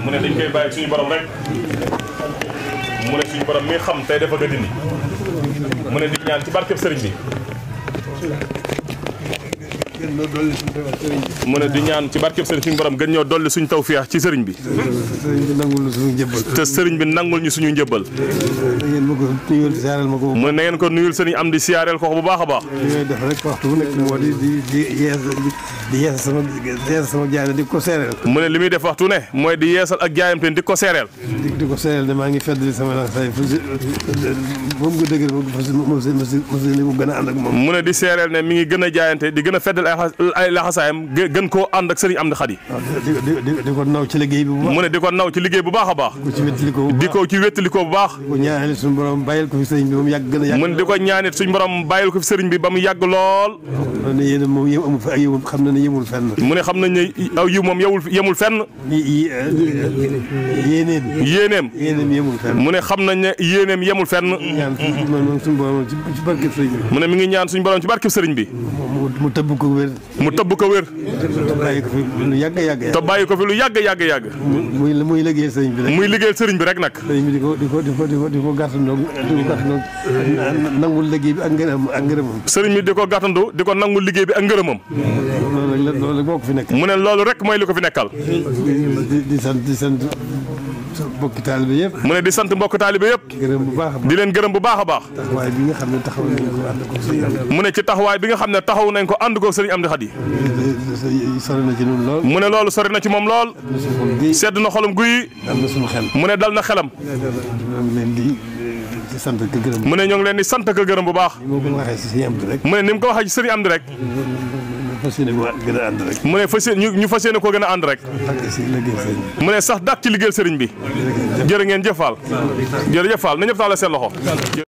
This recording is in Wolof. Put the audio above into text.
mu ne dañ koy bàyyi suñu borom rek mu ne suñu borom mi xam tey dafa gën dindi mu ne di ñaan ci barkeb sëriñ bi mu ne di ñaan ci barkeb sëriñ suñu borom gën ñoo dolli suñu tawfeex ci sëriñ bi te sëriñ bi nangul ñu suñu njëbbal mu ne na ngeen ko nuyul sëriñ am di siyaareel ko bu baax a baax def rek waxtu bu nekk moo di yeesal sama jaay di ko seereel mu ne li muy def waxtu ne mooy di yeesal ak jaayamte di ko seereel di ko seereel ne maa ngi feddali sama laxasaay moom nga dëgër mu gën a ànd ak moom mu ne di seereel ne mi ngi gën a jaayante di gën a feddal ay laxasaayam gën koo ànd ak sëriñ Amdi Xadi di ko naw ci liggéey bi bu baax mu ne di ko naw ci liggéey bu baax a baax di ko ci wéttalikoo bu baax di ko ñaanal suñu borom bàyyil ko fi sëriñ bi ba mu yàgg gën a yàgg mu ne di ko ñaanit suñu borom bàyyil ko fi sëriñ bi ba mu yàgg lool ne yéen moom amul fa ay xam na ne yemul fenn mu ne xam nañ ne aw yiw moom yemul fenn yéeneem yemul fenn mu ne xam nañ ne yéeneem yemul fenn suñu borom ci barkeb sëriñ bi mu ne mi ngi ñaan suñu borom ci barkeb sëriñ bi mu tëbb ko wér mu tëbb ko wér te bàyyi ko fi lu yàgg te bàyyi ko fi lu yàgg muy liggéeyal sëriñ bi rek muy liggéeyal sëriñ bi rek nag sëriñ bi di ko gàttandoo nangul liggéey bi ak ngërëmam sëriñ bi di ko gàttandu di ko nangul liggéey bi ak ngërëmam loolu rek moo ko fi nekk mu ne loolu rek mooy li ko fi nekkal di sant mbokki taalibe yëpp mu ne di sant mbokki taalibe yëpp di leen gërëm bu baax a baax taxawaay bi nga xam ne taxaw nañ ko ànd ko sëriñ mu ne ci taxawaay bi nga xam ne taxaw nañ ko ànd ko sëriñ Amdi Xadi sori na ci ñun lool mu ne loolu sori na ci moom lool sedd na xolum guy dal na suñu xel mu ne dal na xelam sant ko gërëm mu ne ñoo ngi leen di sant ko gërëm bu baax moo ko waxee ci sëriñ Amdi rek mu ne ni mu ko waxee ci sëriñ Amdi rek fas yéene ko gën a ànd rek mu ne ñu fas yéene koo gën a ànd rek mu ne sax dàq ci liggéeyal sëriñ bi jërë ngeen jëfaal jërëjëf Fall na ñëpp taal seen loxo